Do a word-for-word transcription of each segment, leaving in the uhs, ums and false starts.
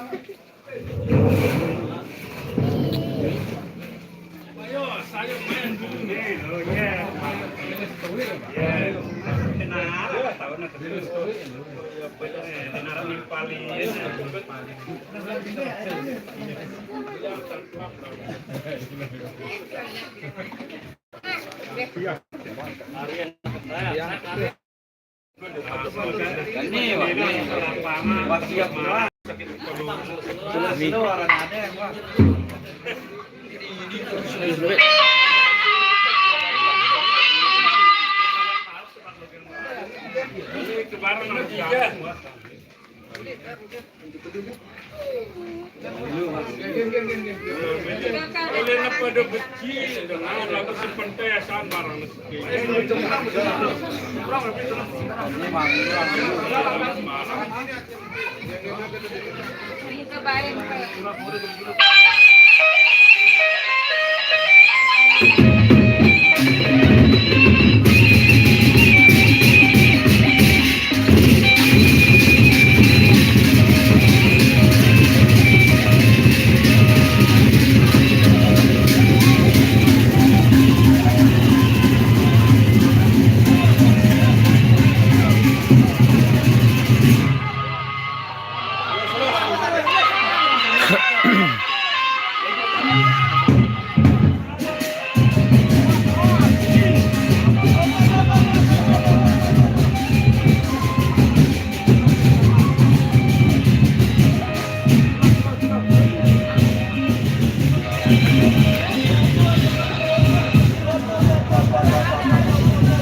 Ayo, saya main dulu nih. Oh, iya. Iya. Kenal, tahu nak terus. Kenal nih paling. Iya. Ini, Pak, ini. Pak, siap, Pak. Jelas itu orang ada yang, Pak. Ini kemarin ada. Kalian pada benci dengan lagu sepentesan barang rezeki.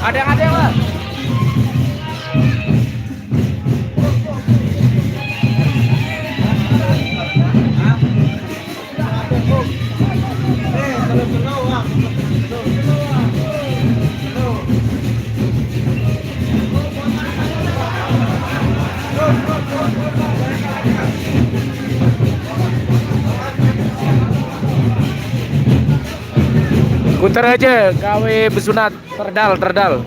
Ada yang, ada yang, Mas. Putar aja, gawe besunat, terdal, terdal.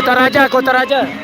Kota Raja, Kota Raja.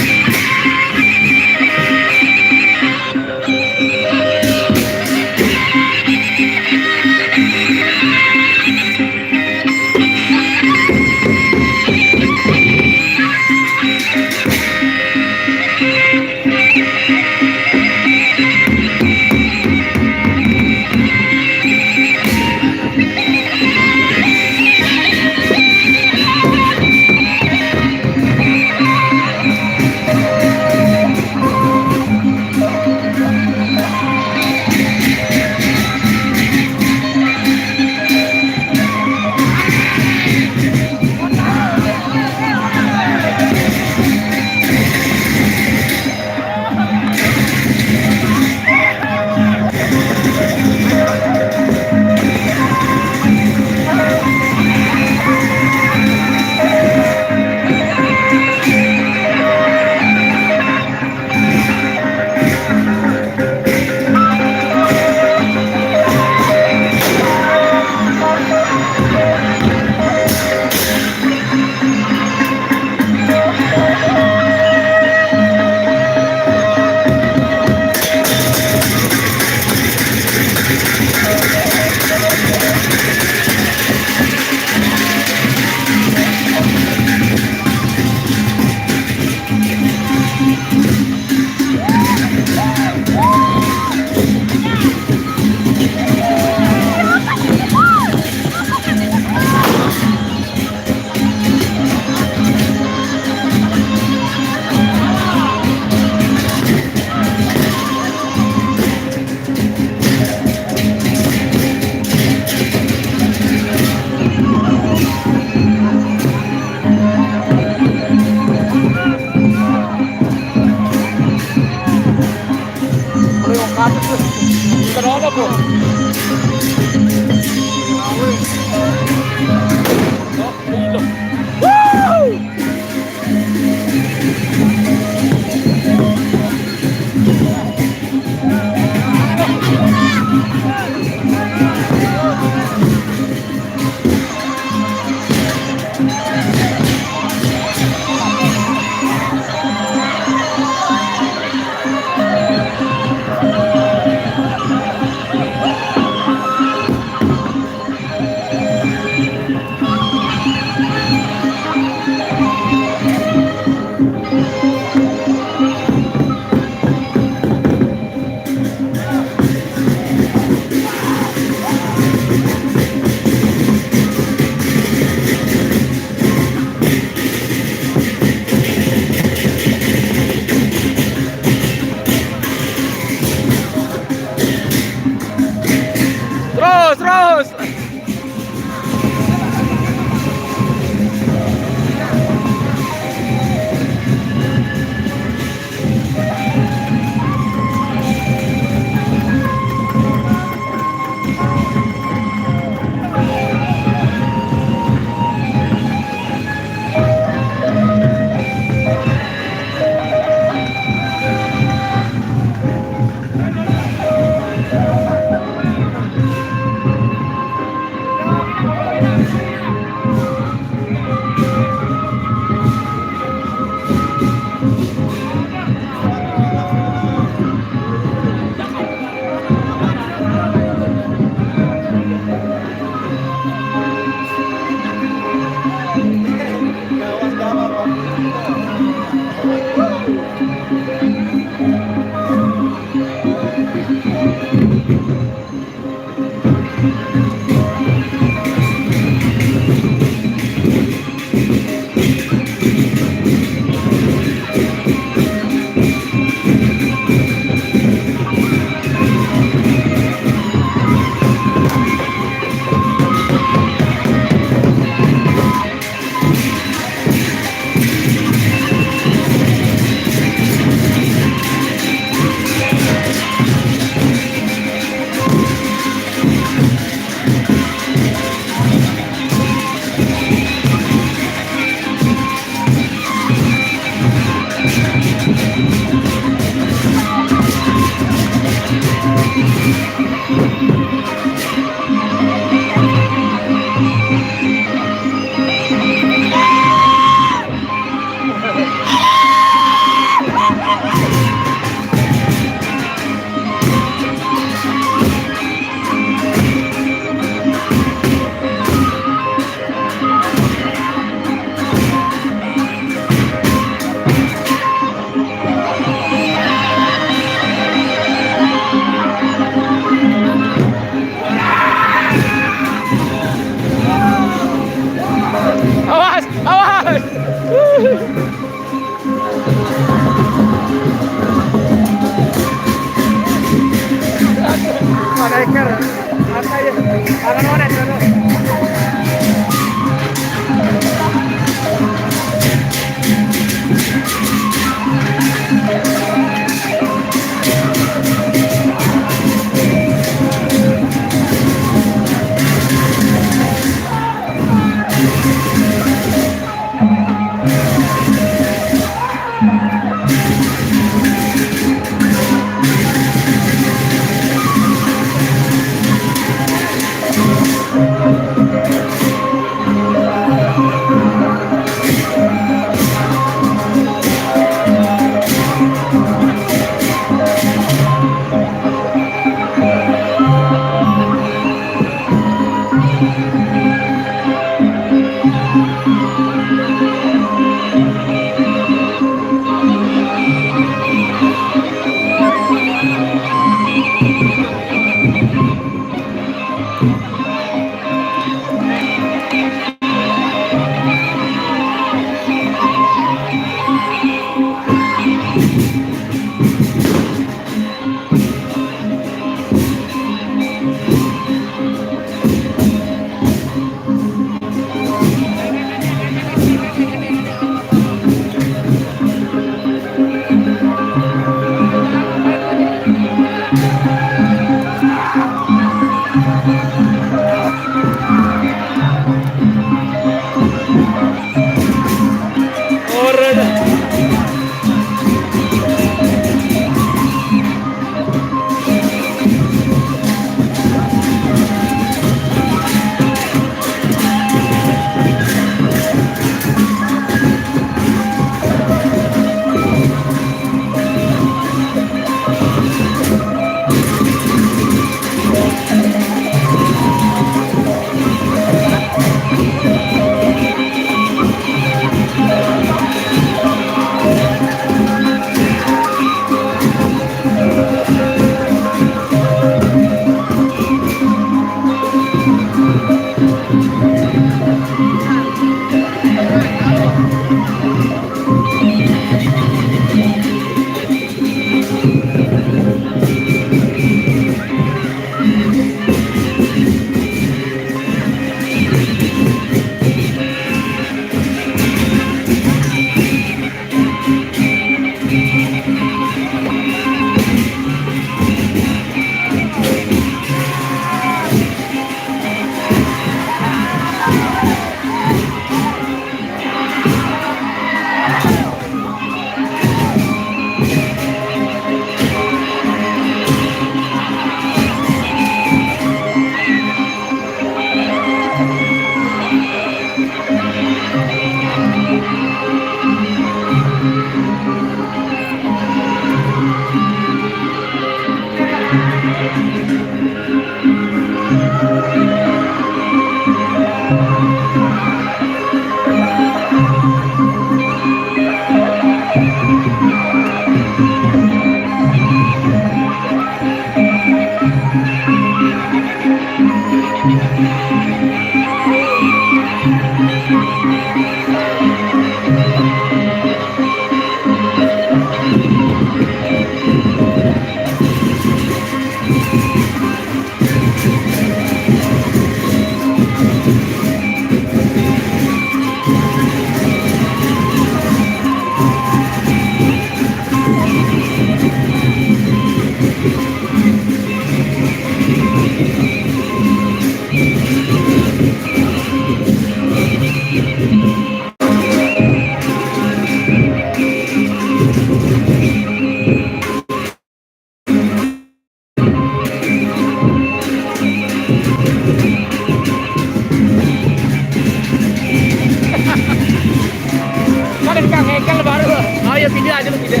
Kan ada tukang engkel baru. Oh ya, pindah aja lu, pindah.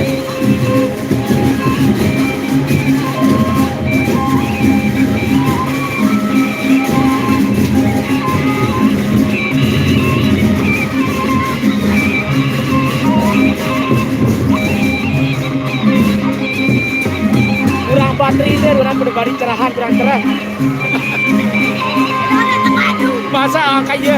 Kurang bateri deh, orang pada bari cerahan, kurang cerah. Masa angkanya?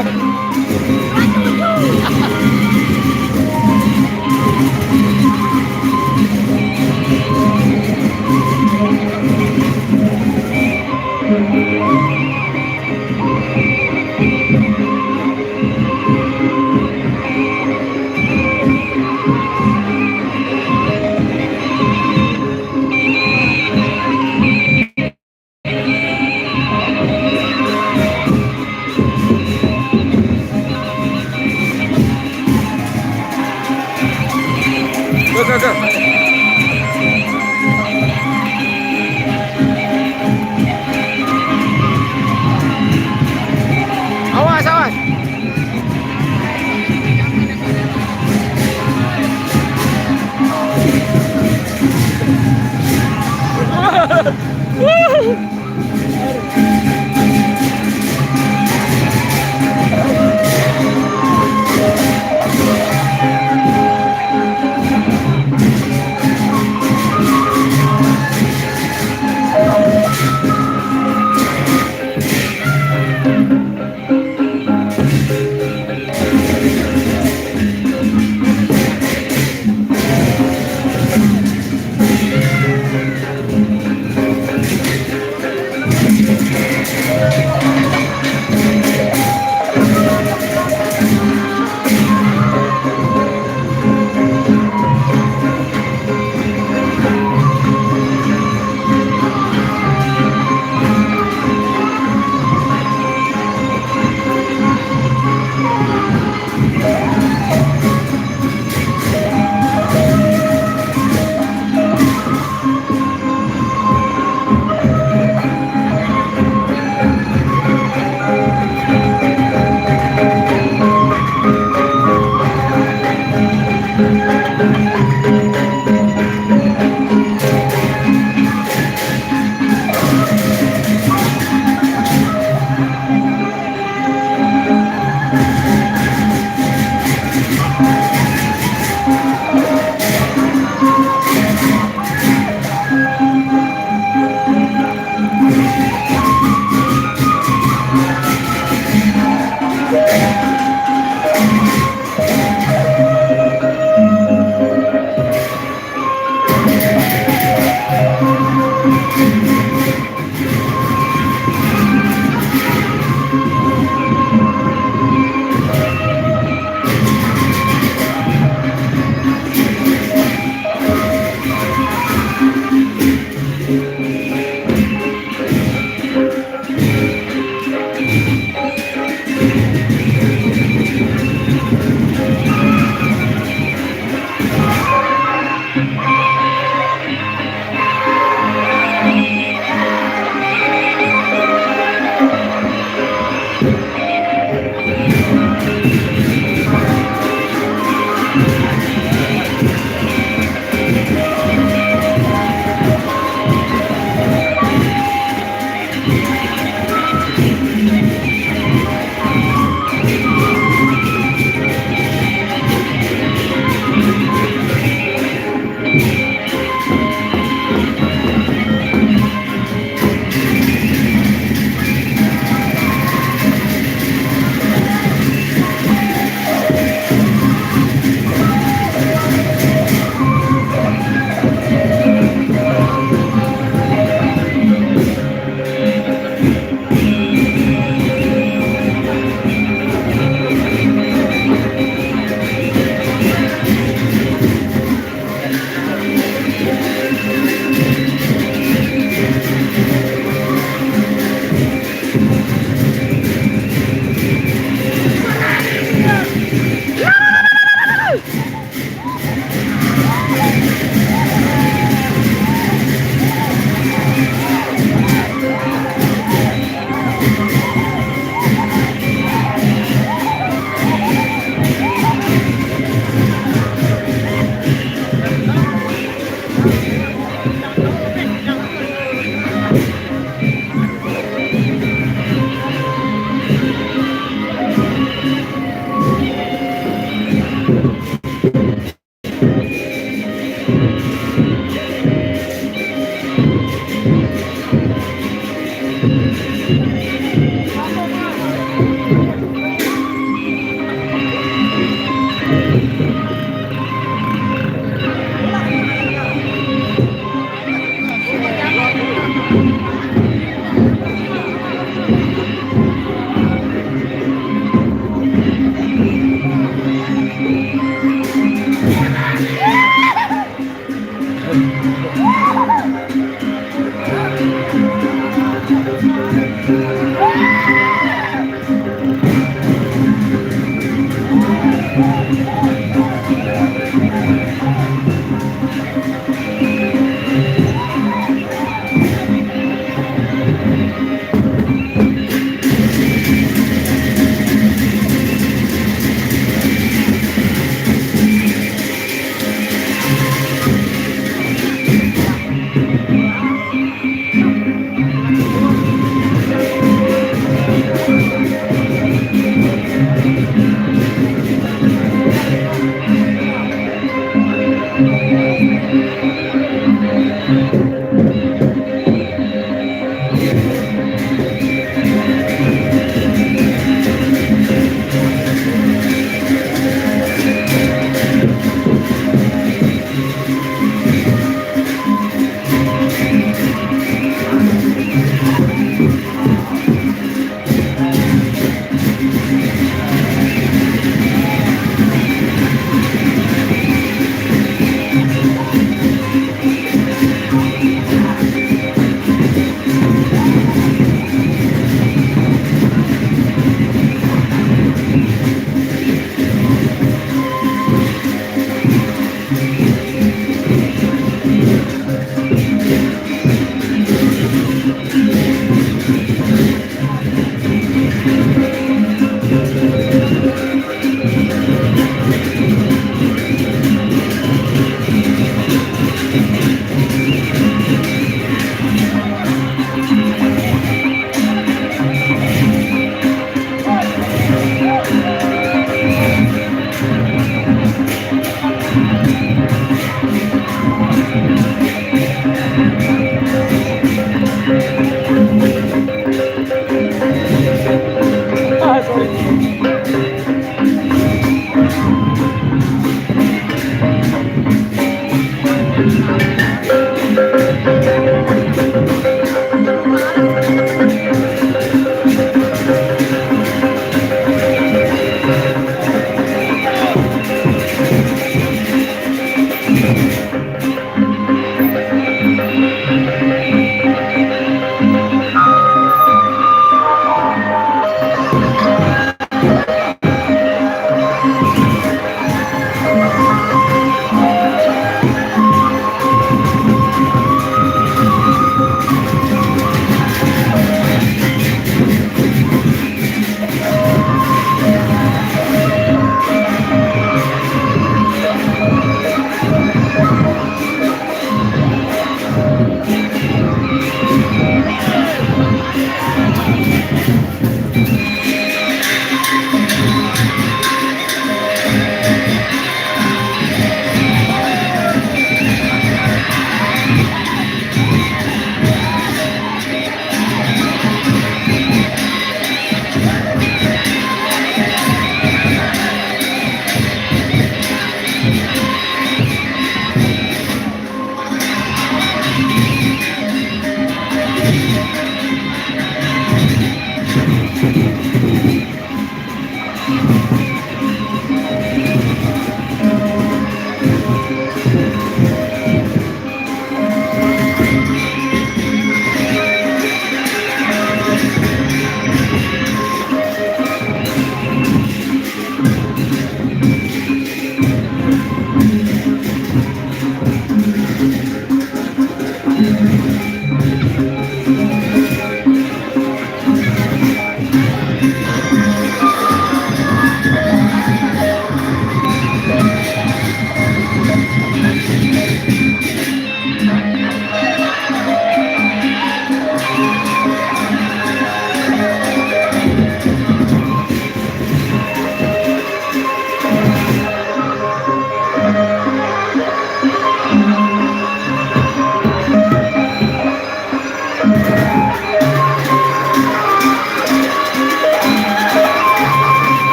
Go, go, go. Awas, awas.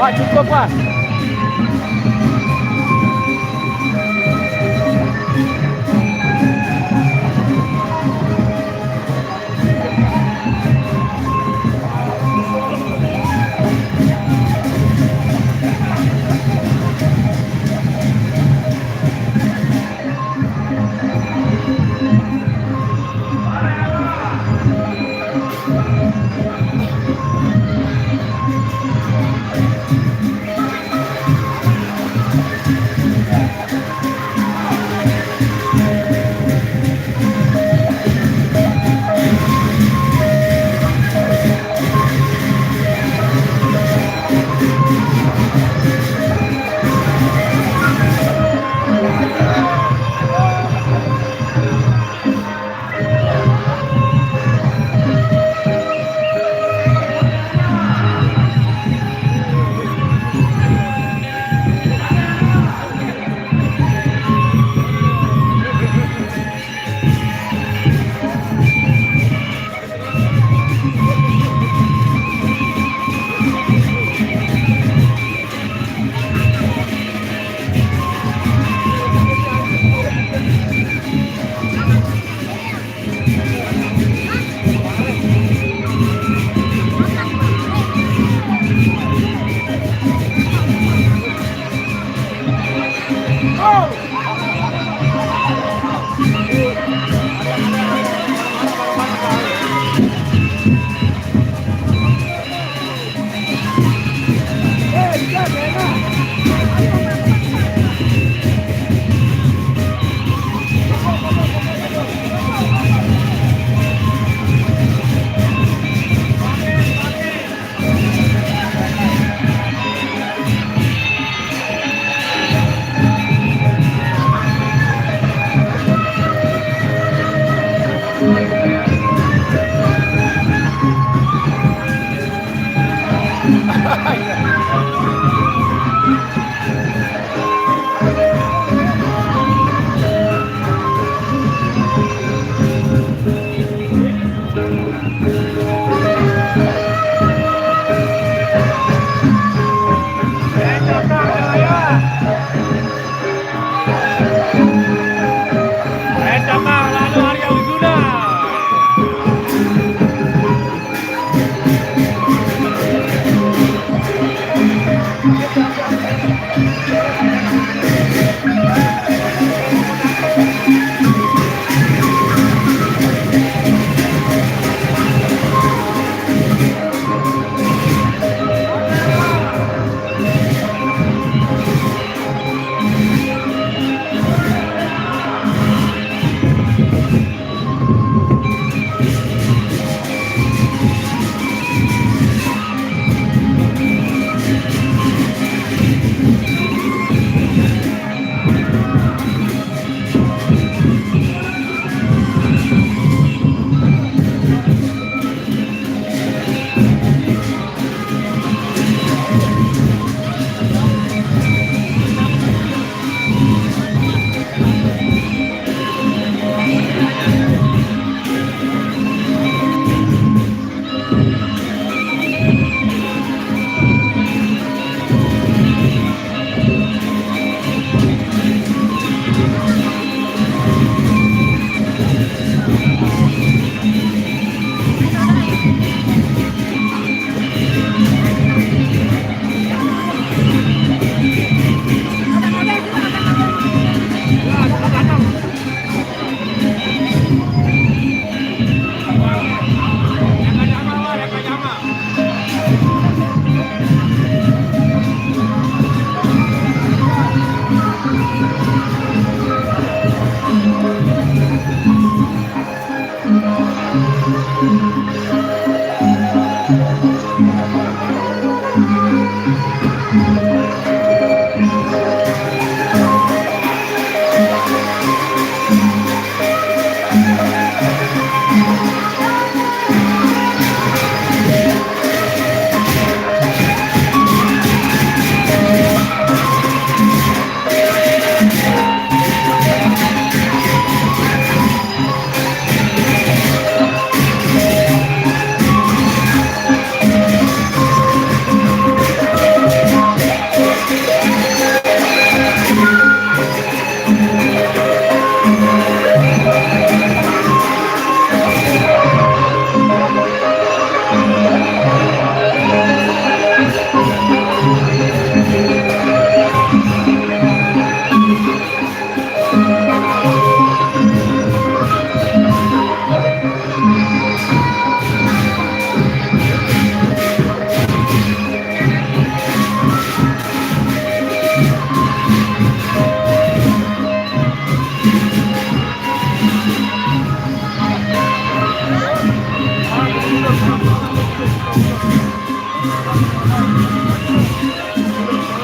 Pak, cukup, Pak.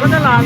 Mana lah?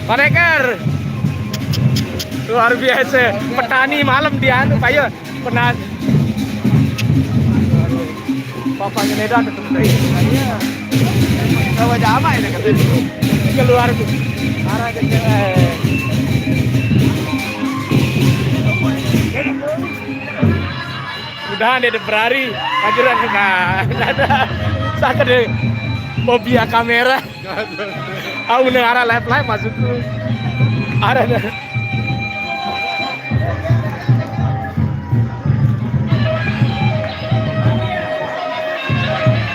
Pak Neker, luar biasa. Petani malam di anu, Pak Yo. Pernah. Papa ini dah tetep dari saya. Kalau jama ini kata dia. Keluar tuh. Arah ke cewek. Udah deh, berari. Ajuran, nah, ada. Saka deh. Mau via kamera. Aku mendengar arah live-live masukku. Arah dah.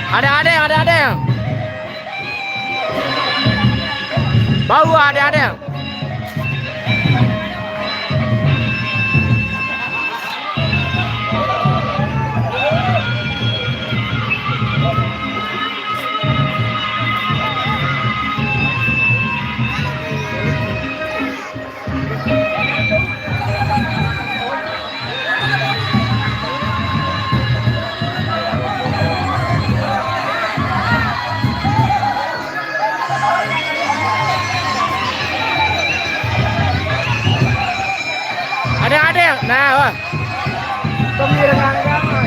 Ada, ada yang, ada, ada yang. Bau, ada, ada yang. Ada, ada. Nah, wah. Pemirangan agama.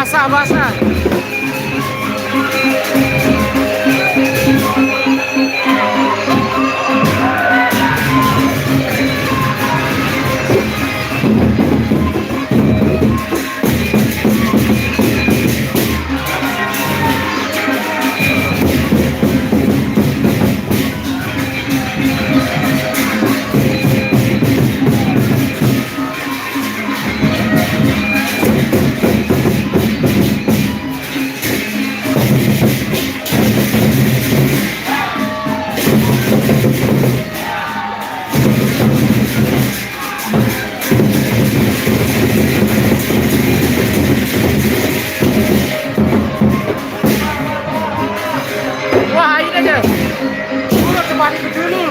Basah, basah. Wah, ini aja. Suruh kembali ke dulu.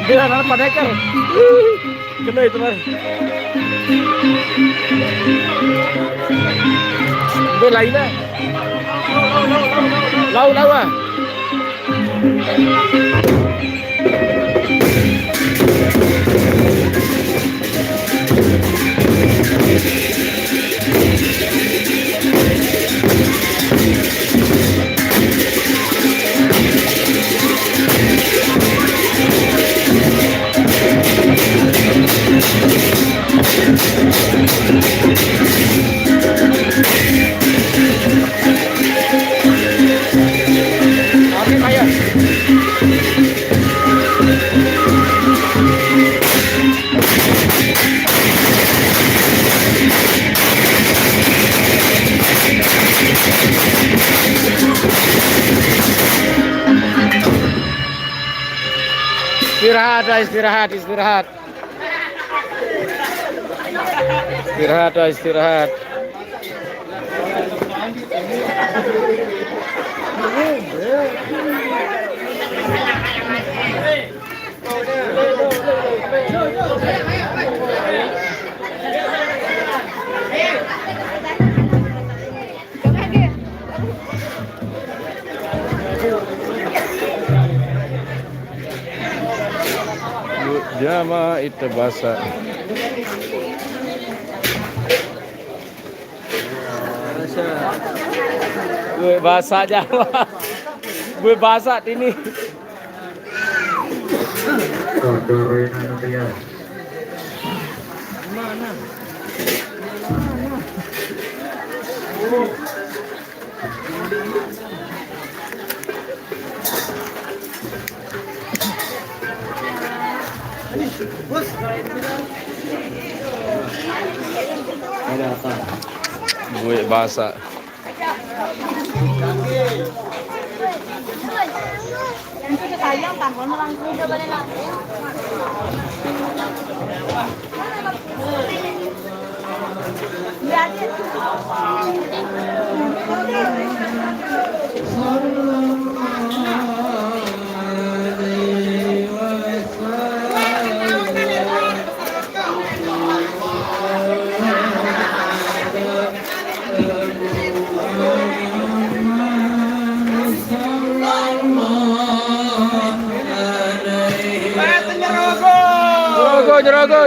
Dia anak Pak Deker. Kena itu, Mas. Dia lain lah. Lau, lau ah. Istirahat, istirahat, istirahat. Istirahat, istirahat. Jama itu bahasa. Gue bahasa Jawa. Gue bahasa ini. Gue bahasa. Nyerogo.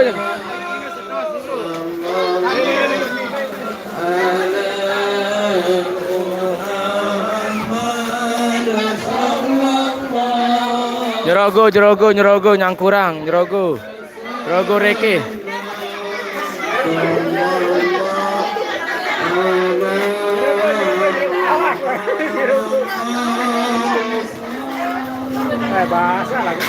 Nyerogo, nyerogo, nyerogo, nyang kurang, nyerogo. Nyerogo reke. Eh, basah lagi.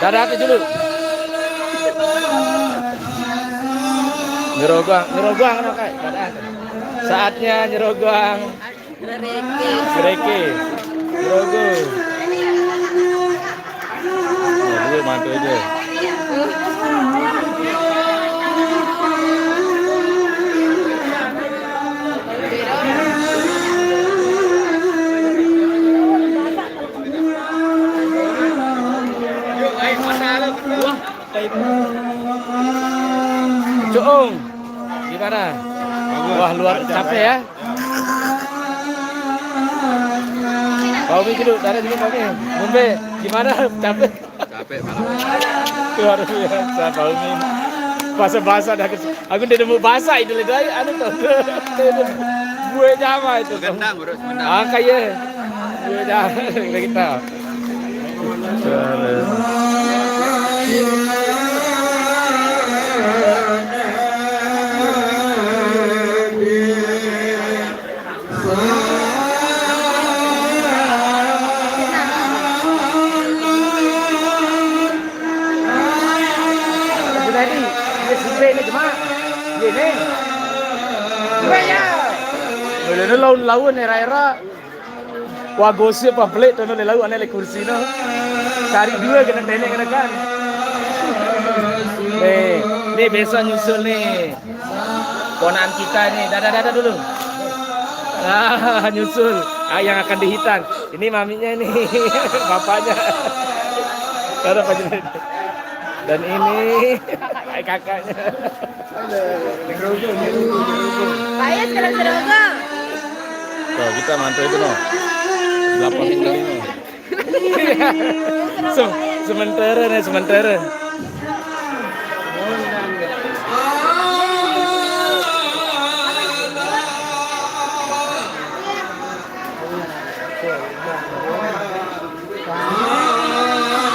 Dadah tuh dulu. Nyerogoang, nyerogoang no, Kak. Dadah. Saatnya nyerogoang. Mereke. Nyerogo. Nah, dulu mantu aja. Cuung, gimana? Wah, luar capek ya. Pak Umi dulu, tarik dulu Pak Umi. Ngombe, gimana? Capek? Capek malam. Luar biasa Pak Umi. Basah-basah dah. Aku udah nemu basah itu, lihat aja, anu tuh. Gue nyama itu. Gendang, urus gendang. Ah, kayak. Gue nyama kita. Jadi, dia survei ni cuma, dia ni. Survei ya. Boleh ni lawan-lawan era-era. Wah, gosip apa pelik tu, ni lawan ni, le kursi no. Cari dua kena tenek kena kan. Eh, ni besok nyusul ni. Ponakan kita ni, dadah-dadah dulu. Ah, nyusul. Ah, yang akan dihitan. Ini maminya ni, bapaknya. Dadah, Pak Junaidi. Dan ini kakaknya. Pak Yus, kalau serogo. Tuh, kita mantu itu, no. Delapan kali, no. Se-, sementara ni, sementara.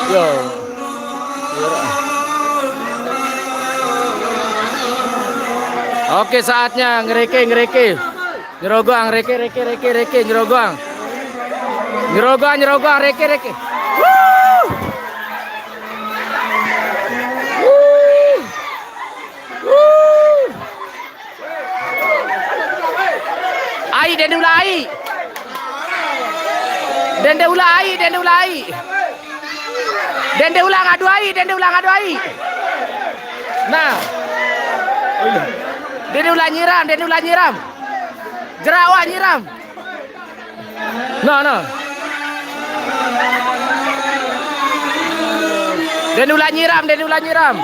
Yo. Oke, saatnya ngereke, ngereke. Nyerogoang, reke, reke, reke, reke, nyerogoang. Nyerogoang, nyerogoang, reke, reke. Wuh! Wuh! Wuh! Ai, dende ulah ai. Dende ulah ai, dende ulah ai. Dende ulah ngadu ai, dende ulah ngadu ai. Nah. Dende ulah nyiram, dende ulah nyiram. Jerawat nyiram. No, no. Dende ulah nyiram, dende ulah nyiram.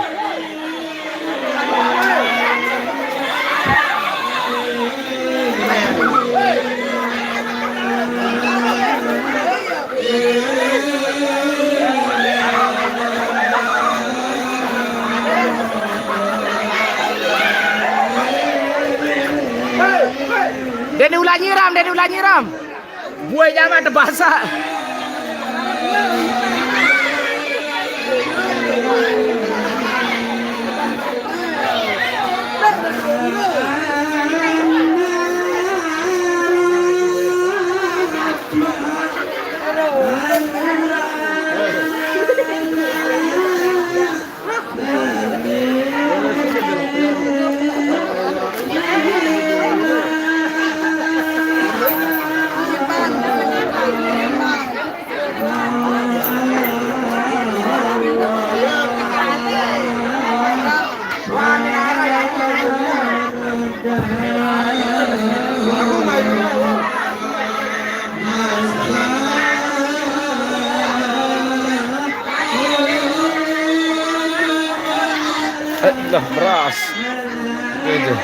Dende ulah nyiram, dende ulah nyiram. Buai jangan terbasah. Eh, lah, beras. Itu.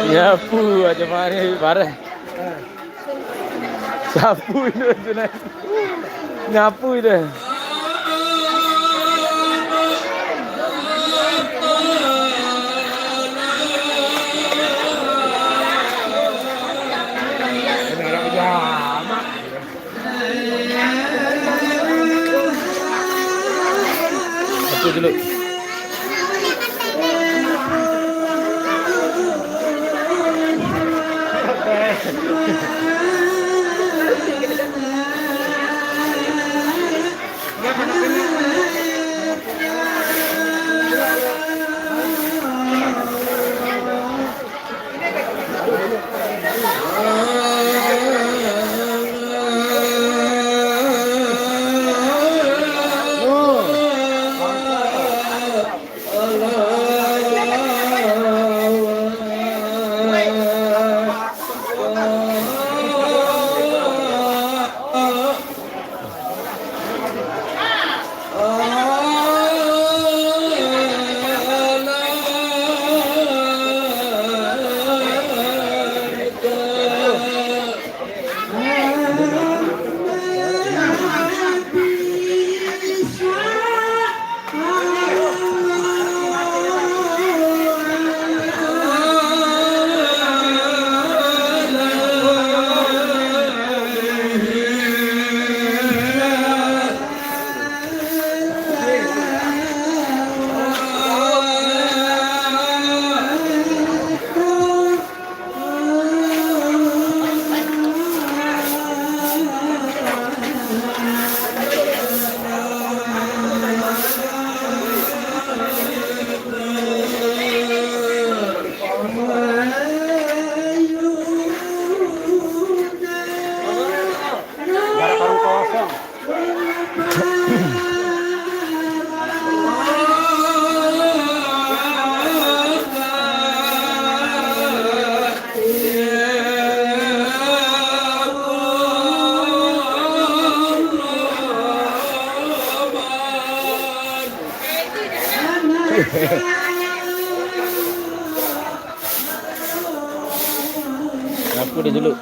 Nyapu aja mari, bareng. Sapu itu aja, nah. Nyapu itu. Satu dulu. Aku dah jeluk.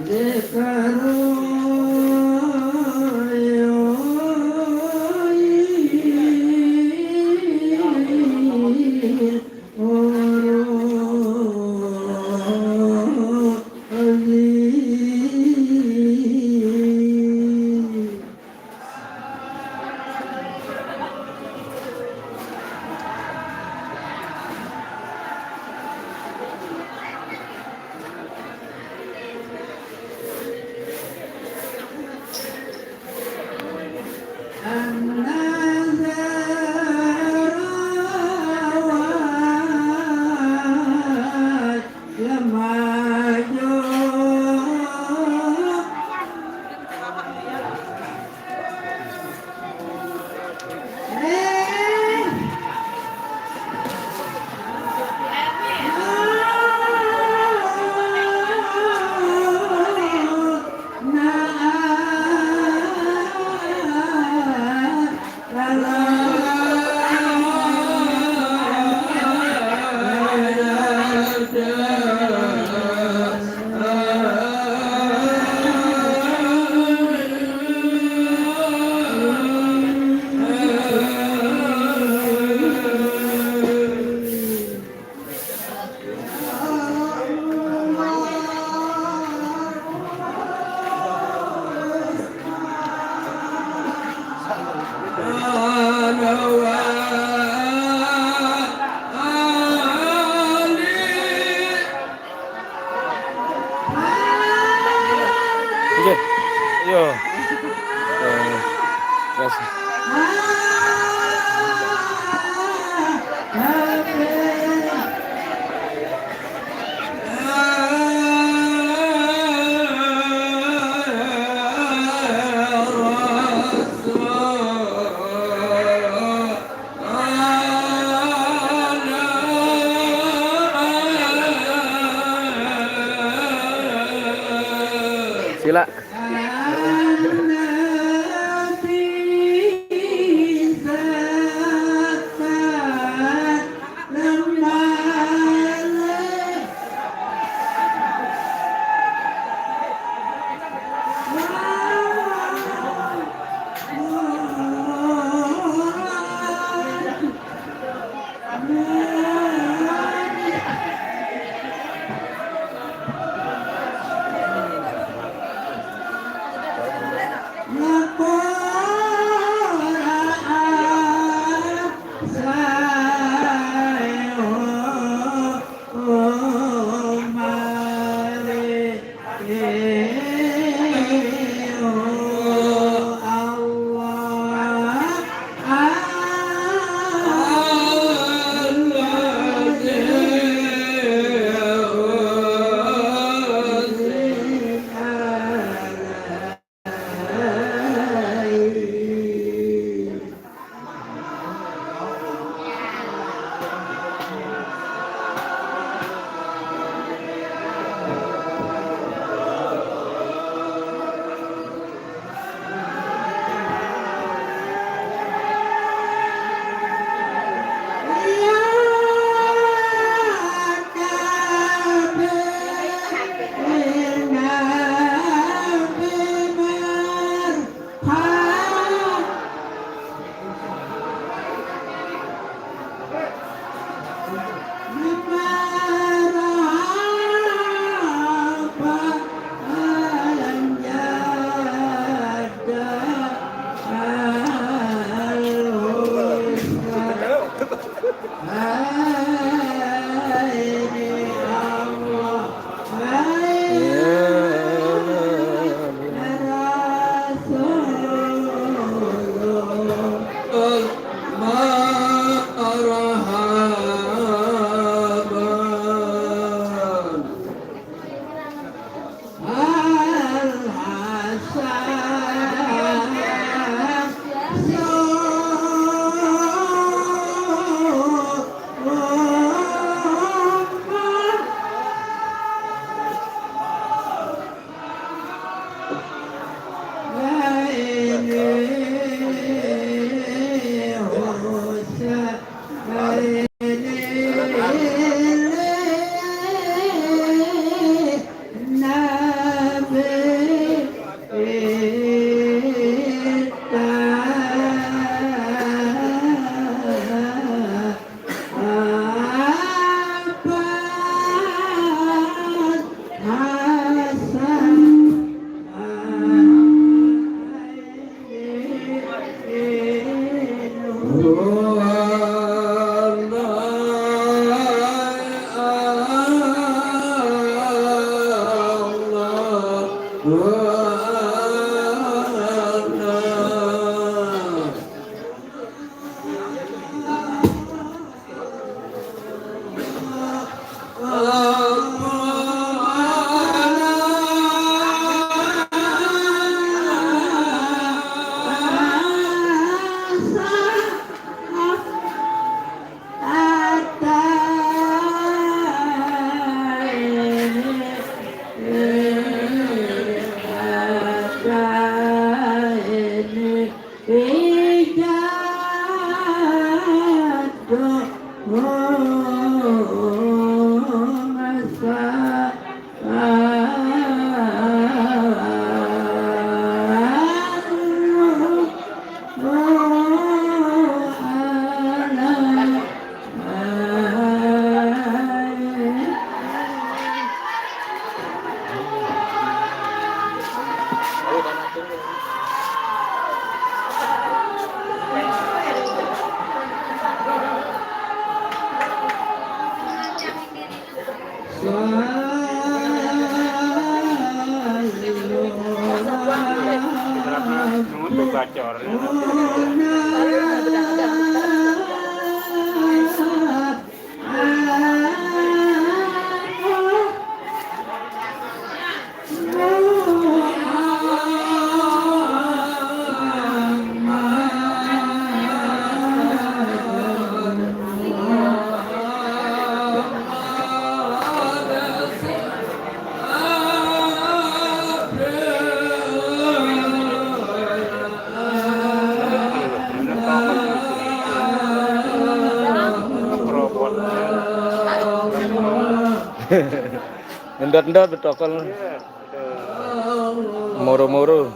Nggih. Yo. Eh, terus. Sila. Endot-endot betul. Moro-moro.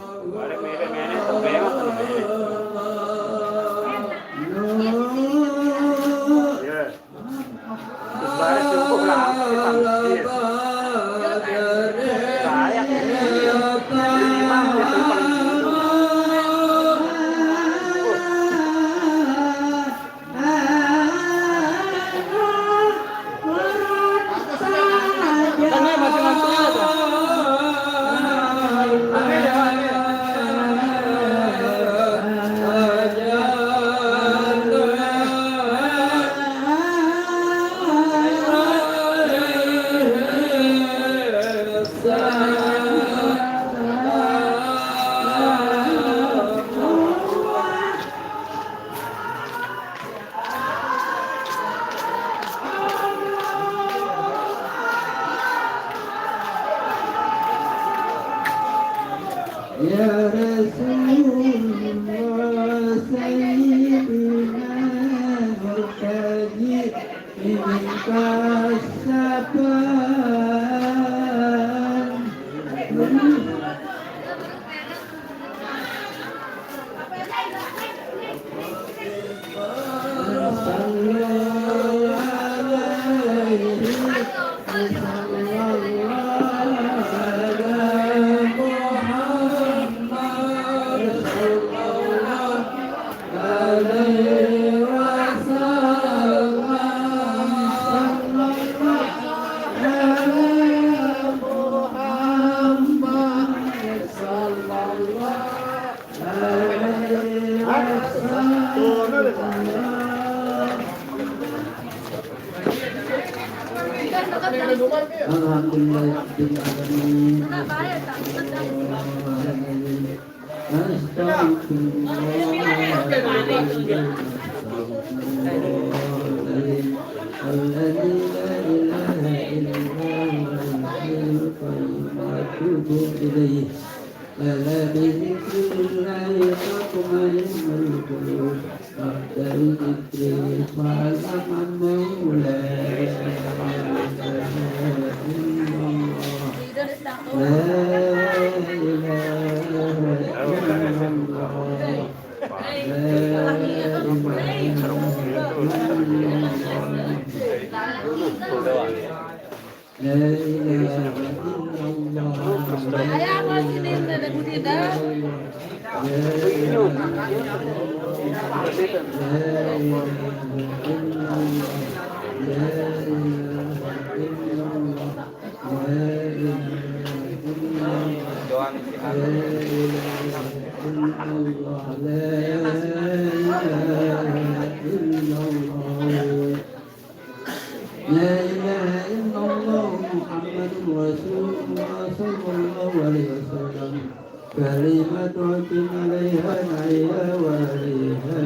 يا رسول الله سيدنا مرتجي منك الشفاعة. الحمد لله رب العالمين. أستغفر الله العظيم الذي لا إله إلا هو الحي القيوم وأتوب إليه. ألا بذكر الله تطمئن القلوب. وأفضل الذكر فاعلم أنه لا إله إلا الله. لا إله إلا الله. لا إله إلا الله. لا إله إلا الله. لا إله إلا الله. لا إله إلا الله. لا إله إلا الله. لا إله إلا الله. لا إله إلا الله. لا إله إلا الله. لا إله إلا الله محمد رسول الله صلى الله عليه وسلم. كلمة حق عليها نعيها وعليها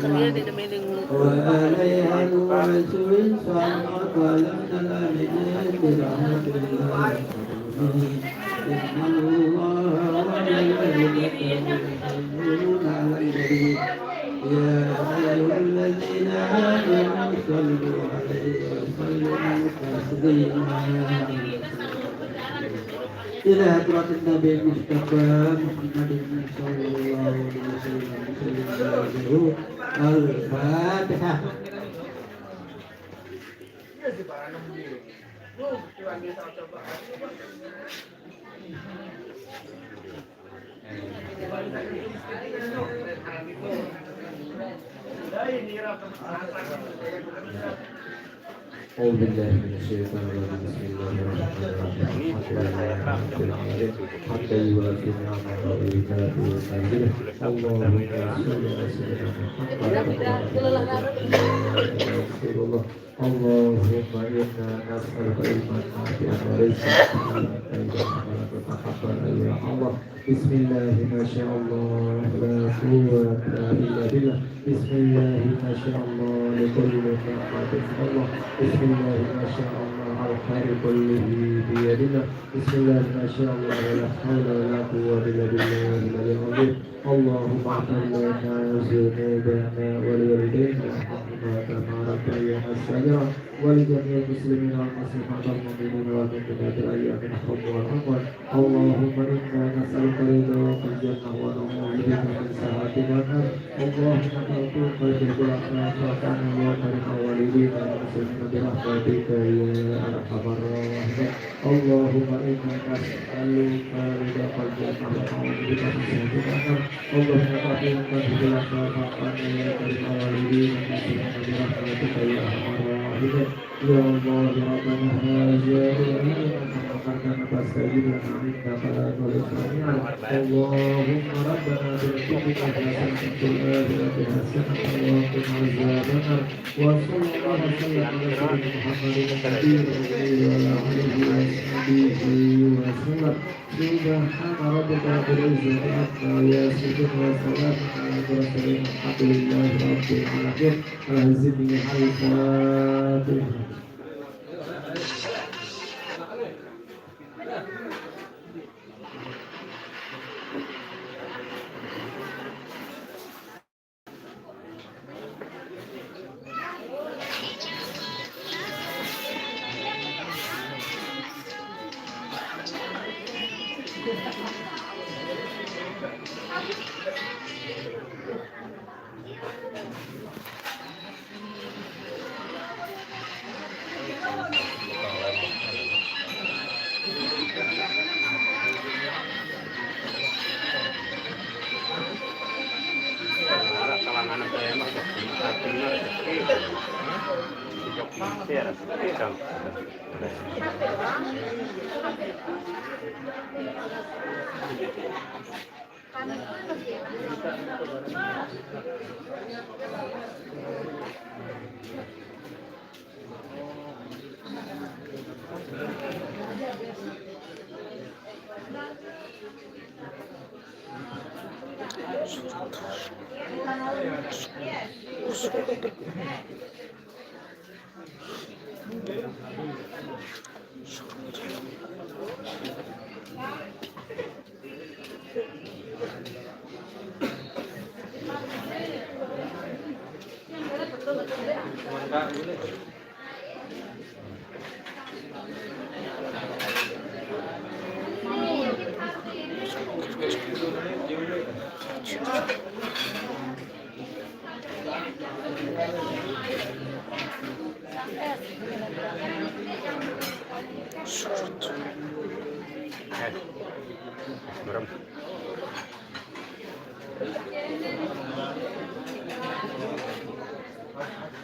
نعيها وعليها الوعظ إن شاء الله تعالى من الآمنين برحمة الله. إن الله وملائكته يصلون على النبي. يا أيها الذين آمنوا صلوا عليه وسلموا تسليما. إلى حضرة النبي المصطفى محمد صلى الله عليه وسلم. الفاتحة. أعوذ بالله من الشيطان الرجيم. بسم الله الرحمن الرحيم. الحمد لله رب العالمين. حمدا يوافي نعمه ويكافئ مزيده. اللهم صل على سيدنا محمد وعلى آله وصحبه وسلم. اللهم إنا نسألك علما نافعا ورزقا طيبا وعملا متقبلا يا الله. بسم الله ما شاء الله لا قوة إلا بالله. بسم الله ما شاء الله لكل نعمة من الله. بسم الله ما شاء الله الخير كله بيد الله. بسم الله ما شاء الله ولا حول ولا قوة إلا بالله العلي العظيم. اللهم اغفر لنا ذنوبنا ولوالدينا وارحمهما كما ربيانا صغارا ولجميع المسلمين والمسلمات والمؤمنين والمؤمنات الأحياء منهم والأموات. اللهم إنا نسألك رضاك والجنة ونعوذ بك من سخطك والنار. اللهم ارزقنا الخير في الآخرة وتوفنا يا كريم والدينا المسلمين برحمتك يا أرحم الراحمين. اللهم إنا نسألك رضاك والجنة ونعوذ بك من سخطك والنار. اللهم ارزقنا الخير في الآخرة وتوفنا يا كريم والدينا المسلمين برحمتك يا أرحم الراحمين. يا الله ربنا هذا دعاؤنا فاستجب لنا إنك لا تخلف الميعاد. اللهم ربنا آتنا في الدنيا حسنة وفي الآخرة حسنة وقنا عذاب النار. وصلى الله وسلم على سيدنا محمد النبي الأمي وعلى آله وصحبه وسلم. سبحان ربك رب العزة عما يصفون وسلام على المرسلين والحمد لله رب العالمين. الفاتحة.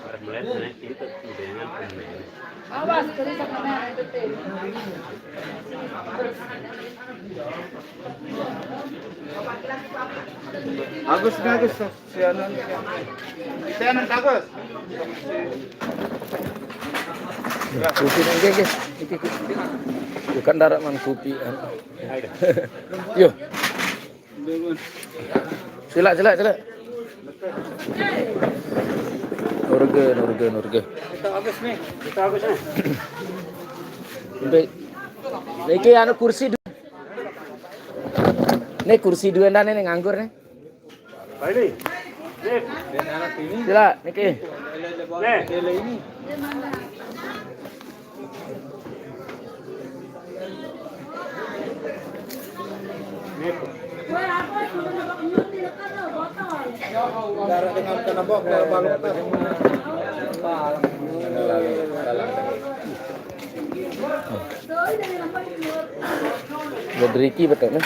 Arep melihat naik pintu dengan pemain. Agus, ini Agus, si Anan. Si Anan, Agus. Kopi nang guys. Bukan darah man kopi. Yo. Sila, sila, sila. Nurga, nurga, nurga. Kita Agus nih, kita Agus nih. Niki anu kursi du-, nih kursi dua ndan ini nganggur nih. Ini. Nih. Sila, niki. Nih. Darah dengan kena bok, darah balok. Buat Ricky betul nih.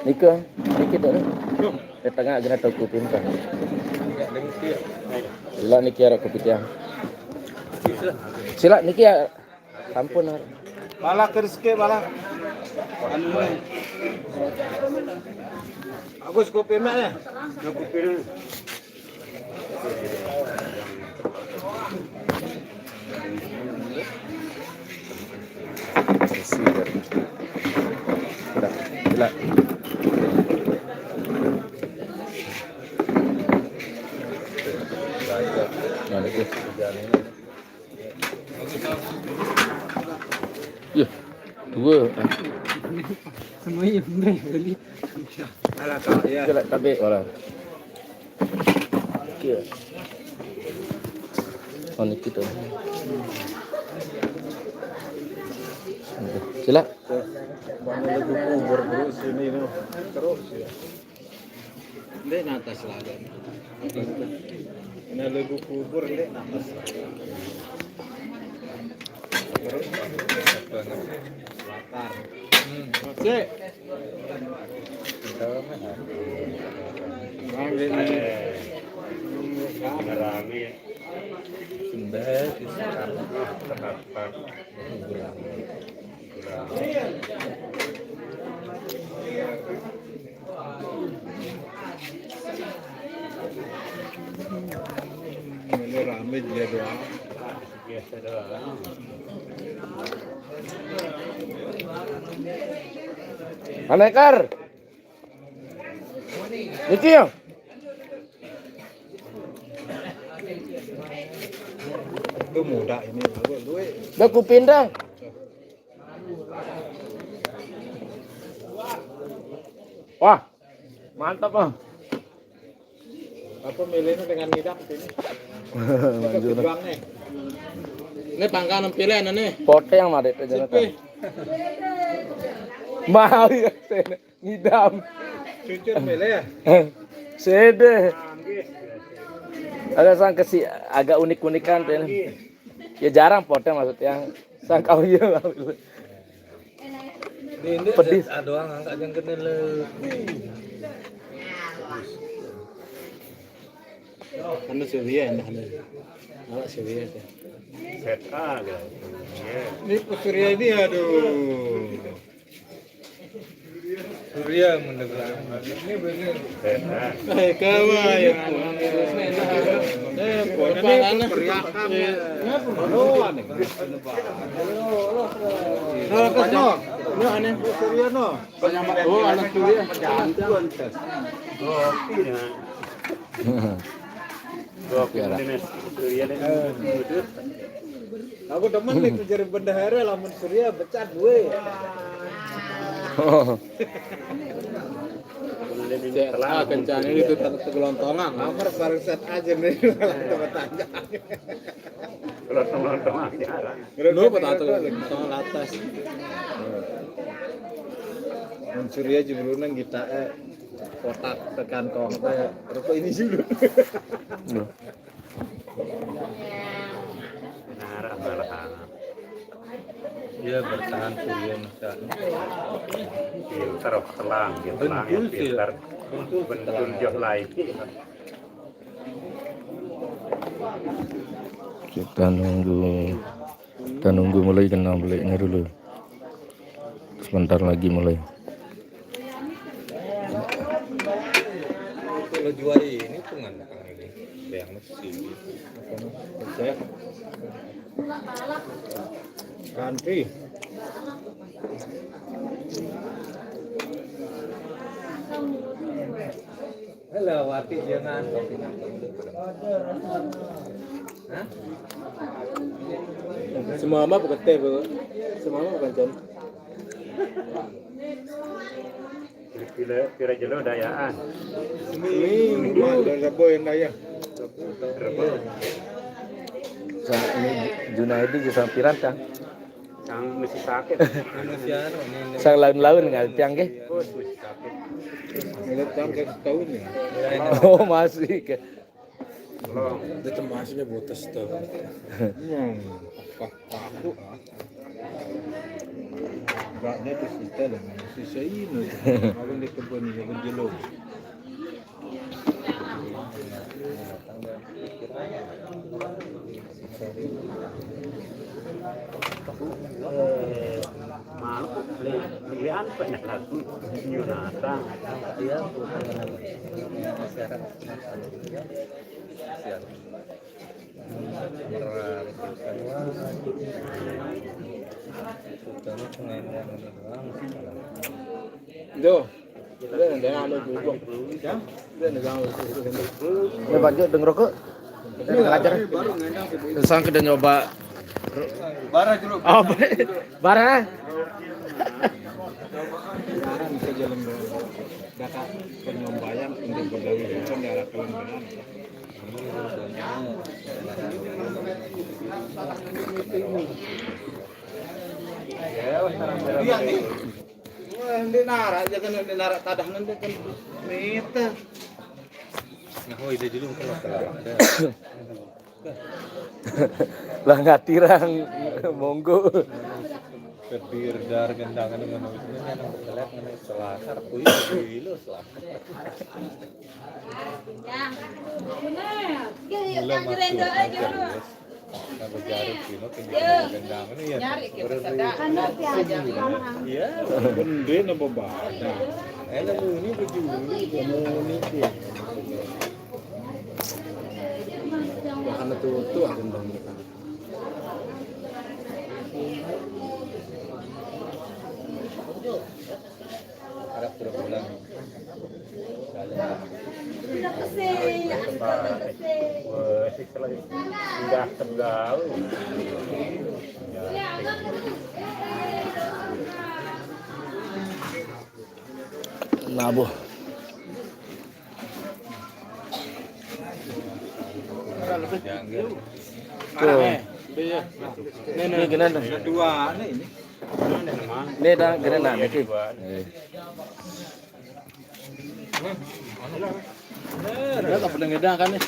Nika, Ricky tuh nih. Di tengah gena tau kupin kan. Sila niki arah kopi tiang. Sila niki ya. Sampun. Bala ke rezeki bala. Anu ni. Agus kopi mak ya. Kopi ni. Udah, gila. Nah, itu. Ya, dua. Semuanya beli. Alah kau ya. Gila, tapi orang. Oke. Oh, ini kita. Sila. Mana lagu kubur dulu sini tu. Terus ya. Ndek natas lah. Ini lagu kubur ndek natas. Terus lapar. Cek. Ini rame dia doang. Anekar. Niki ya? Itu muda ini, bagus duit. Udah kupindah. Wah, mantap ah. Apa milihnya dengan ngidam sini? Manjur. Juang nih. Ini pangkalan pilihan nih. Pote yang mari aja. Sepi. Mau ya, ngidam. Cucur milih ya. Sede. Ada sang kesi agak unik-unikan tuh. Ya jarang pote maksudnya. Sang kau iya. Di ini Pedis. Ada doang angkat yang kena le. Anu Surya, anu. Awak Surya tu. Set A gitu. Iya. Ini Surya ini aduh. Surya mendekat. Ini benar. Set A. Eh, kawan. Eh, pokoknya ini teriakan ya. Nah, kesno. Ini aneh Surya no. Oh, anak Surya. Kopi dengan. Kopi dengan Surya dan. Aku demen nih kerja bendahara lamun Surya becat gue. Cek ah kencang ini tuh tak segelontongan. Nomor baru set aja nih kalau bertanya. Kalau teman-teman jarang. Lu kok tak tuh tengah atas. Mun Surya jebuluna kita eh kotak tekan kong teh rokok ini dulu. Nah, malah. Iya bertahan Surya masa. Filter telang, gitu telang ya filter. Bentul joh lain. Kita nunggu, kita nunggu mulai kena belinya dulu. Sebentar lagi mulai. Kalau jual ini tuh nggak ini. Ada yang mesti. Saya ganti. Halo, Wati, jangan. Hah? Semua mah bukan teh, Bu. Semua mah bukan jam. Pira, pira jelo dayaan? Seminggu. Seminggu. Ada Rebo yang daya. Rebo. Sa-, ini Junaidi jeung sampiran, Kang? Sang masih sakit. Sang laun-laun nggak tiang, nggih? Bos, masih sakit. Ngeliat tiang kayak setahun ya. Oh, masih ke. Belum. Dia temasnya botas tuh. Hmm, apa? Aku, ah. Enggaknya tuh kita lah, sisa ini. Orang di kebun ini, kebun jeruk. Malu, beli, beli apa ya, lagu Yunatan? Iya, bukan. Syarat. Tuh. Udah, udah, anu dulu. Ya? Udah, udah, udah. Ya, Pak Jo, denger kok. Udah ngajar. Terus kita nyoba. Bara dulu. Oh, bara. Sekarang bisa jalan dulu. Dah, Kak, penyombayang untuk bergaul itu kan diarahkan dengan Iya, nih. Wah, ini narak, jangan ini narak tadah nanti kan meter. Nah, oh, ide dulu kalau salah. Lah ngatirang, monggo. Kedir dar gendangan dengan itu kan yang kelihatan selasar, kuy, kuy lo selasar. Mula masuk, masuk, terus. Nah, bejaring kilo, tinggal gendangan ya. Nyari kita sedang. Iya. Gede napa banyak? Eh, lalu ini baju ini, baju ini sih. Bahkan itu, itu aja dong. Harap pura-pura. Wah, sik, kalau udah tegal. Nabuh. Tuh. Ini gini tuh. Dua nih ini. Ini dah gini nah, niki. Eh. Udah tak pernah ngedang kan nih.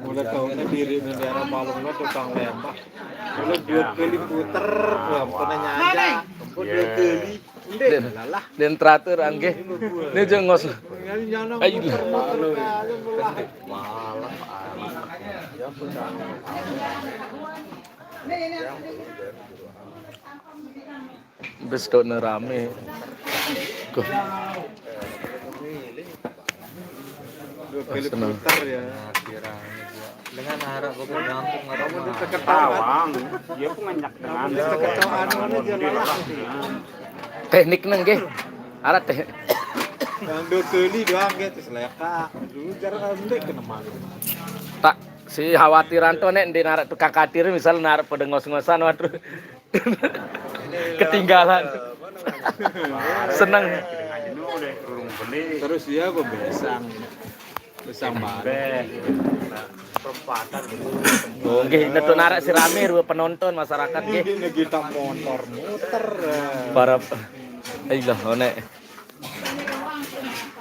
Mulai tahun ini diri di daerah Palung lo tukang lembah. Kalau dua kali puter, belum pernah nyajak. Ampun, dua kali. Den, den teratur, anggih. Ini aja ngos. Ayo. Wis tok rame. Kok. Dua kali putar ya. Dengan harap bukan gampang, kamu di ketahuan. Dia pun nganyak dengan. Teknik neng nggih. Arah teh. Yang dua kali doang gitu, seleka. Dulu jarang ambil kena malu. Tak, si khawatiran tuh nek di narak tukang katir, misal narak pada ngos-ngosan, waduh. Ketinggalan. Seneng. Terus dia kok besang. Besang banget. Oh, nggih, netu narak si rame, ruwe penonton, masyarakat nggih. Ini kita motor muter. Para, ayolah, onek.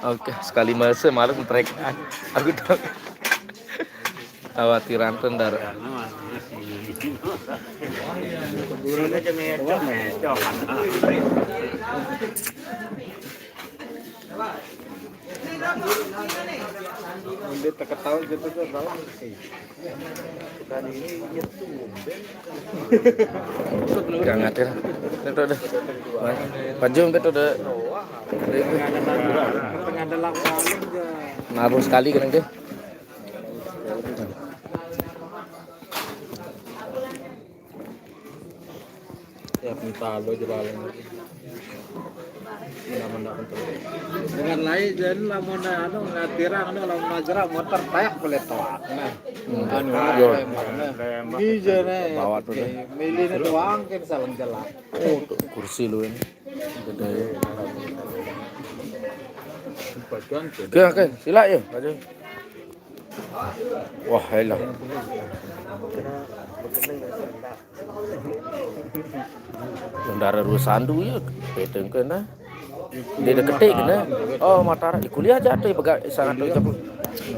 Oke, sekali masa malah ngetrek. Aku dong. Khawatiran tuh, Ndar. Dia terketawa gitu tuh, bawang sih. Bukan ini, iya tuh, Ben. Kurang ajar. Itu udah. Panjang itu udah. Tengah ada lapangan, tengah ada lapangan, ya. Naruh sekali kan, Deh. Ya, minta lo aja, Bang. Benar-benar betul. Dengan lain, jadi lamun anu, ngatirang, anu, lamun ngajerang, motor tayak boleh toat. Nah. Hmm. Anu, iya. Iya, nih. Bawa tuh, deh. Milihnya doang kan salah jalan. Oh, tuh, kursi lu ini. Gede. Oke, oke, sila ya, Pak Jun. Wah, elah. Bendara dua sandu ya, peteng kena. Dia deketik kena. Oh, Mataram di kuliah aja tuh, pegang sangat tuh.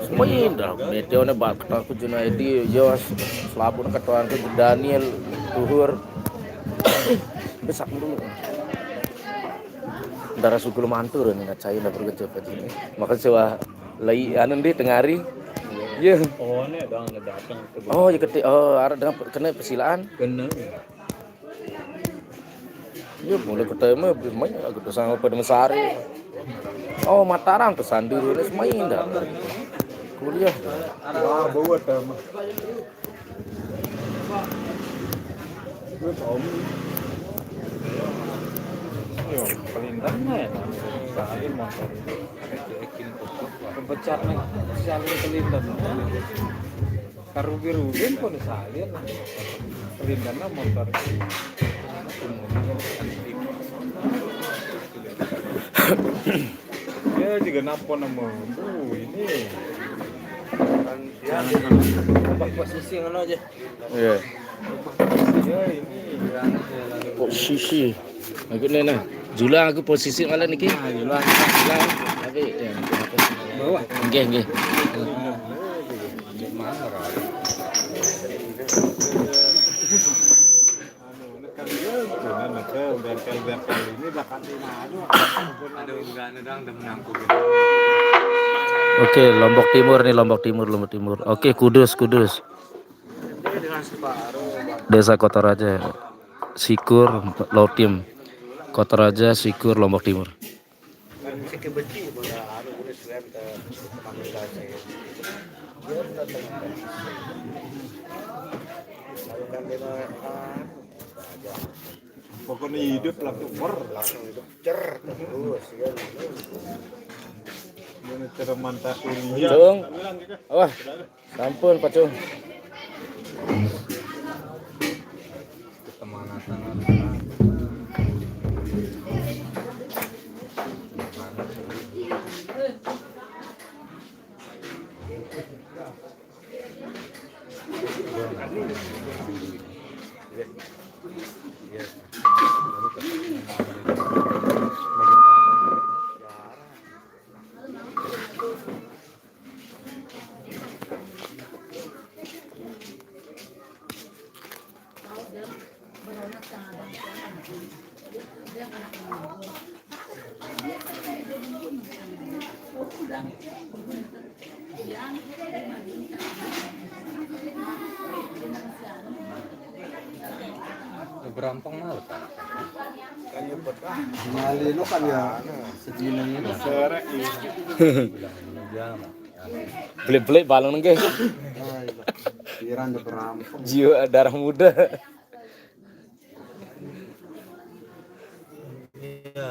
Semuanya dah, meteornya bak ketua aku Junaidi, Jos, selabun ketua aku Daniel, Tuhur. Besar dulu. Bendara sugul mantur nih, nggak cai, nggak bergejep aja. Makanya sewa lai, anu, di tengah hari. Iya. Oh, ini dah, ini datang. Oh, ya, ketik. Oh, ada dengan kena persilaan. Kena. Iya, mulai ketemu, main aku tuh sama pada mesari. Oh, Mataram tuh sandu, ini main dah. Kuliah. Wah, bawa tema. Gue tahu. Yo, kelindan mah ya, salin motor. Kebecat nih, salin kelindan. Karubi-rubi pun salin. Kelindan mah motor. Ya juga napa nama? Uh, ini. Posisi ngono aja. Iya. Posisi. Aku nih, nah. Jula aku posisi malah niki. Nah, jula. Jula. Tapi ya. Bawah. Nggih, nggih. Aduh, enggak ada dong, udah menyangkut. Oke, Lombok Timur nih, Lombok Timur, Lombok Timur. Oke, Kudus, Kudus. Desa Kotoraja, Sikur, Lautim. Kotoraja, Sikur, Lombok Timur. Pokoknya hidup langsung ber, langsung hidup cer terus, ya. Ini cara mantap ini. Cung. Wah. Sampun, Pak Cung. Berampang malu kan? Malino kan ya, sedina ini. Serek, iya. Belik-belik balong nengke. Pikiran udah berampang. Jiwa darah muda. Iya.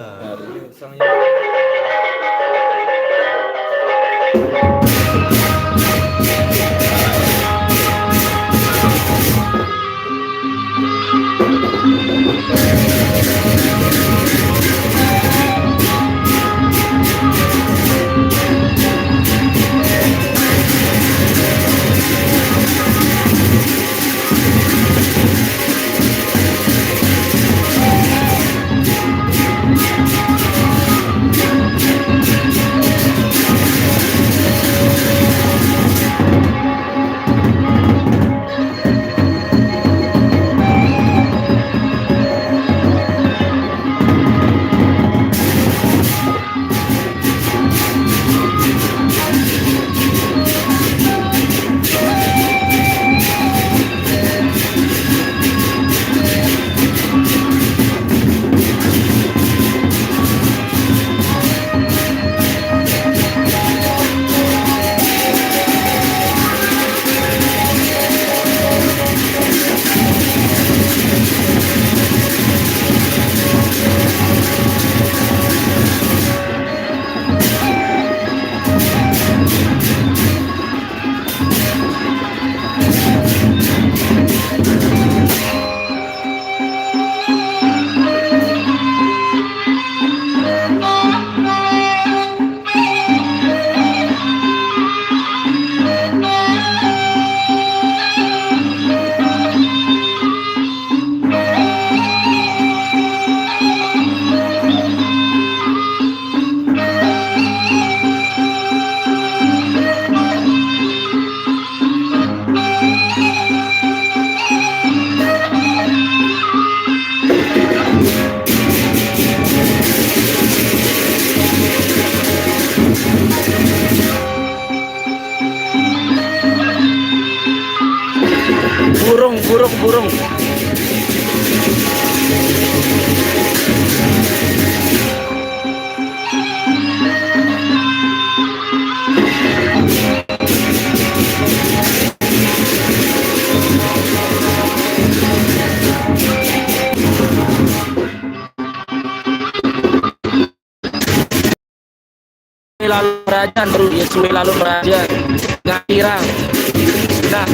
Burung. Lalu merajan, terus Yesus lalu merajan. Nggak kira. Nah.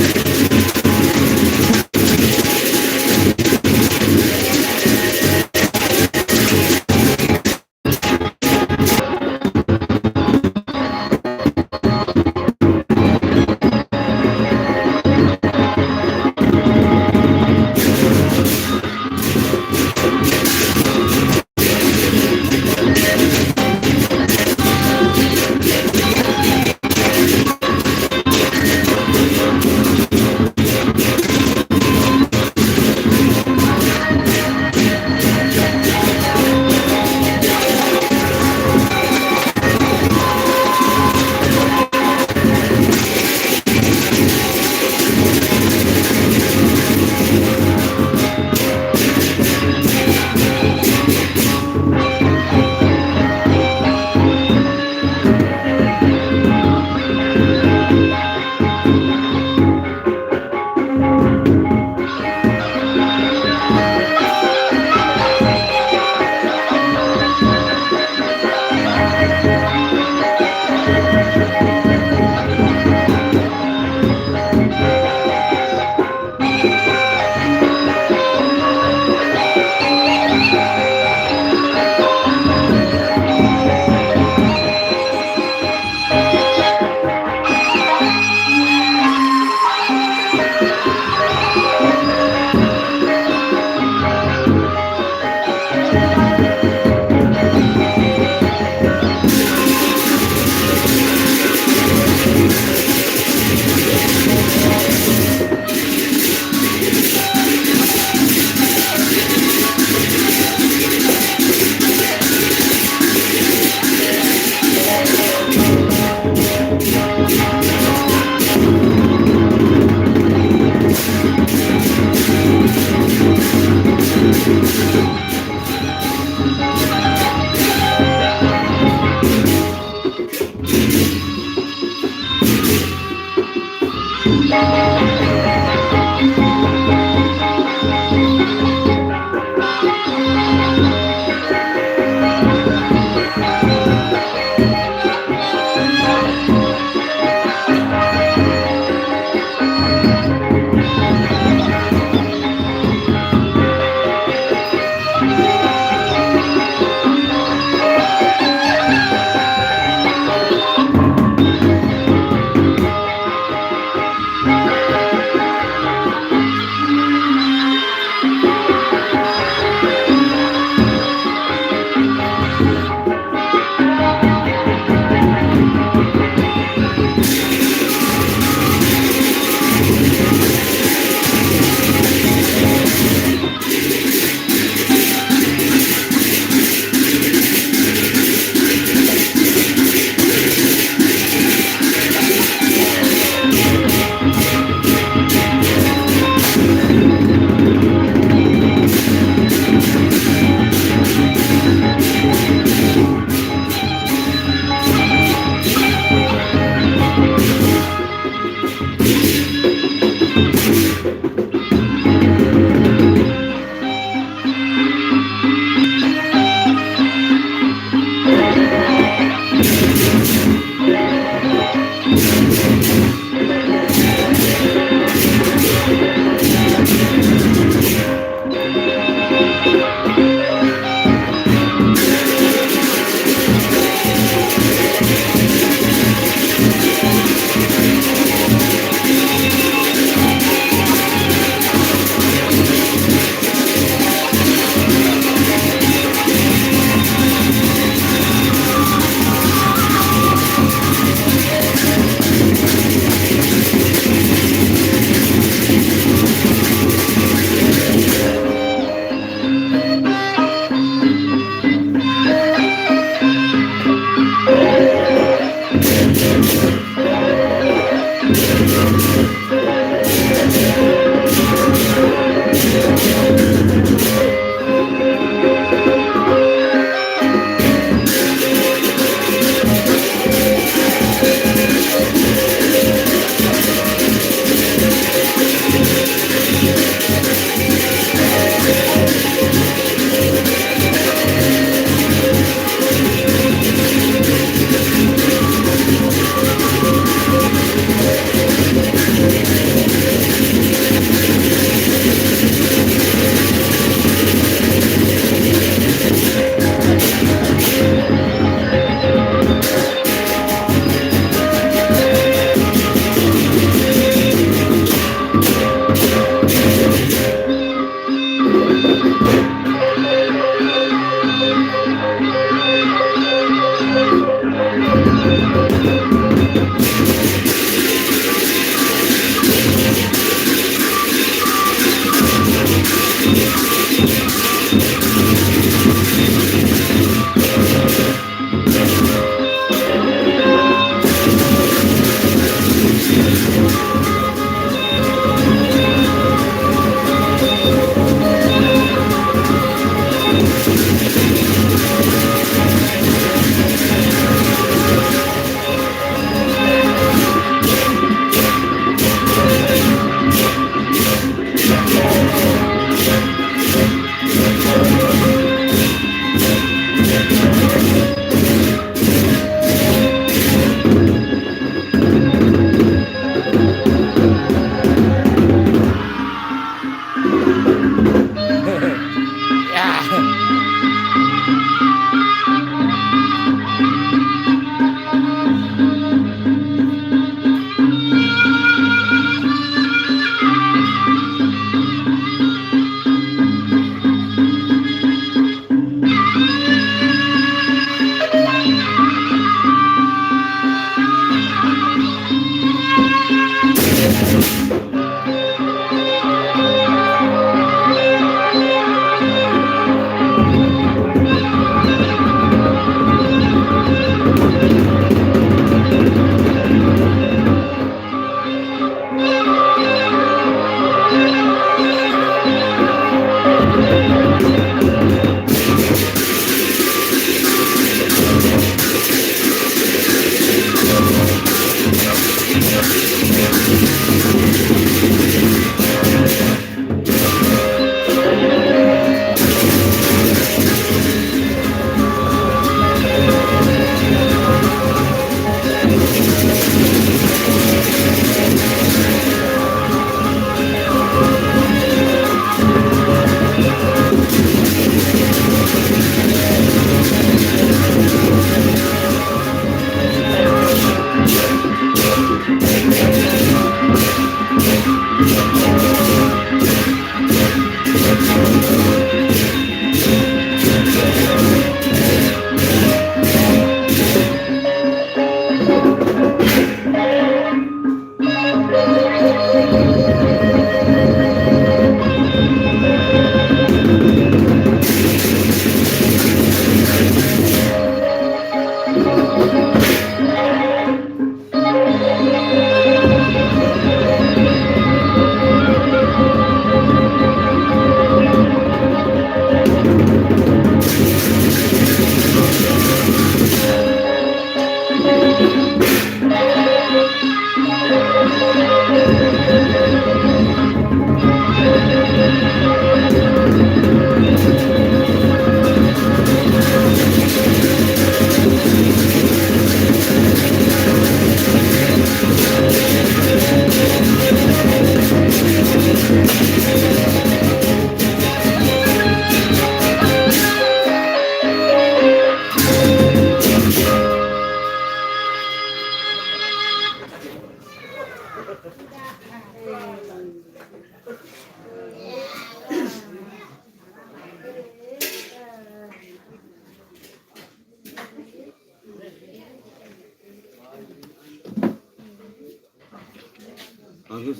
Jam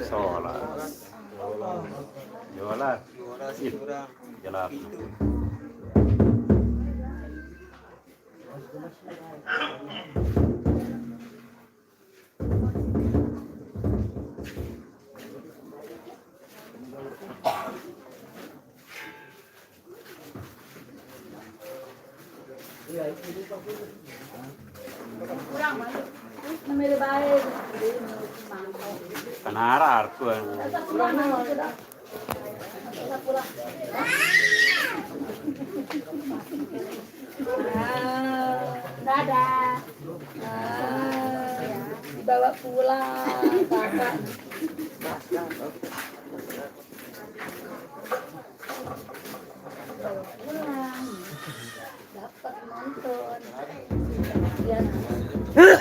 sebelas. Dua belas. Jelas. Penara arku. Dadah. Ah, dibawa pulang, kakak. Dibawa pulang. Dapat nonton. Iya, nah.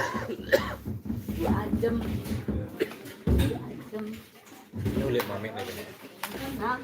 Diajem. Diajem. Ini ulit mamit nih. Hah?